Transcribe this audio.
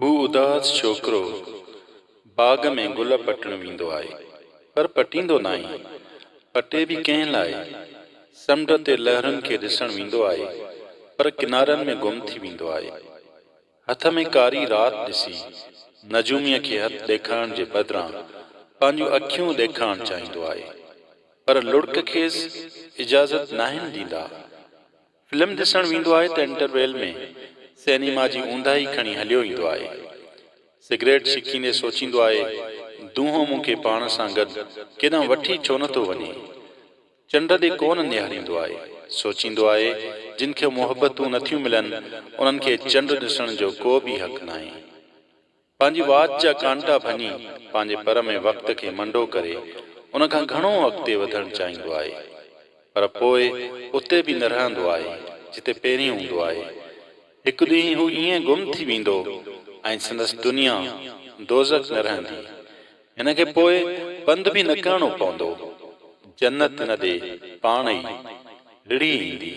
هو اداس ڇوڪرو باغ ۾ گل پٽڻ ويندو آهي، پر پٽيندو ناهي. پٽي به ڪنهن لاء؟ سمنڊ تي لهرن کي ڏسڻ ويندو آهي، پر ڪنارن ۾ گم ٿي ويندو آهي. هٿ ۾ ڪاري رات ڏسي، نجوميء کي هٿ ڏيکارڻ جي بدران پنهنجون اکيون ڏيکارڻ چاهيندو آهي، پر لڙڪ کيس اجازت ناهن ڏيندا. فلم ڏسڻ ويندو آهي ته انٽرويل ۾ سئنيما جي اونداهي کڻي هليو ايندو آهي. سگريٽ ڇڪيندي سوچيندو آهي، دونهون مون کي پاڻ سان گڏ ڪيڏانهن وٺي ڇو نه ٿو وڃي؟ چنڊ ڏي ڪونه نهاريندو آهي. سوچيندو آهي، جن کي محبتون نٿيون ملن، انهن کي چنڊ ڏسڻ جو ڪو به حق ناهي. پنهنجي واچ جا ڪانٽا ڀڃي، پنهنجي پر ۾ وقت کي منڊو ڪري، ان کان گهڻو اڳتي وڌڻ چاهيندو آهي. پر پوء اتي به نه رهندو آهي، جتي پهرين هوندو آهي. هڪ ڏينهن هو ائين گم ٿي ويندو ۽ سندس دنيا دوزخ نه رهندي. هن کي پوء پنڌ به نه ڪرڻو پوندو. جنت هن ڏي پاڻ ئي لڙهي ايندي.